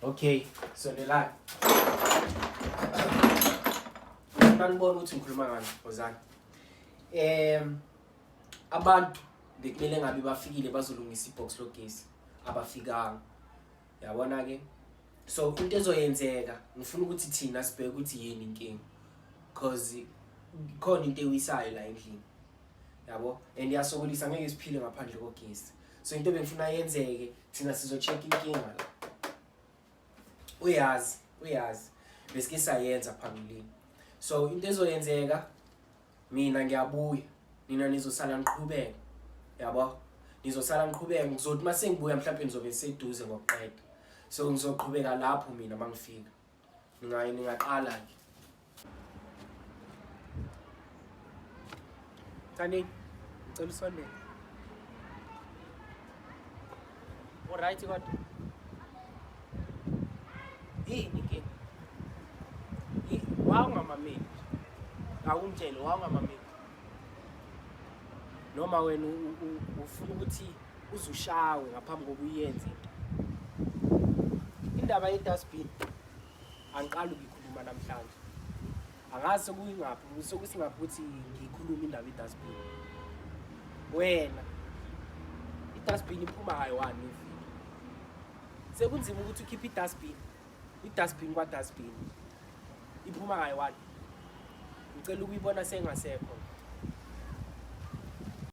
Okay, sondelani. Ngifuna nibone ukuthi ngikhuluma ngani, wozani. Abantu bekumele ngabe bafikile bazolungisa ibox logesi, abafikanga. Yabona ke? So into ezoyenzeka, ngifuna ukuthi thina sibheke ukuthi yini inkinga. Cause khona into ewisayo la endlini. Yabo? And iyasokolisa, ngeke siphile ngaphandle kogesi. So into ebengifuna yenzeke, thina sizo-check inkinga la. Uyazi, uyazi. Besike sayenza phambilini. So into ezoyenzeka, mina ngiyabuya, nina nizosala niqhubeka. Yabo? Nizosala niqhubeka, ngizothi mase ngibuya mhlawumbe nizobe seduze ngokuqeda. So ngizoqhubeka lapho mina mangifika. Ningaqala ke. Tani, ngicela usondele. Alright kodwa. Yini inkinga? Wawungamameli. Awungitshele wawungamameli. Noma wena ufuna ukuthi uzushawe ngaphambi kokuba uyenze into. Indaba ye-dustbin angiqali ukuyikhuluma namhlanje. Angazi sekuyingaphi, sekusingaphi ukuthi ngiyikhulume indaba ye-dustbin. Wena i-dustbin iphuma kayi-one ngeviki. Sekunzima ukuthi ukhiphe i-dustbin, i-dustbin kwa-dustbin iphuma kayi-one. Ngicela ukuyibona sengasekho.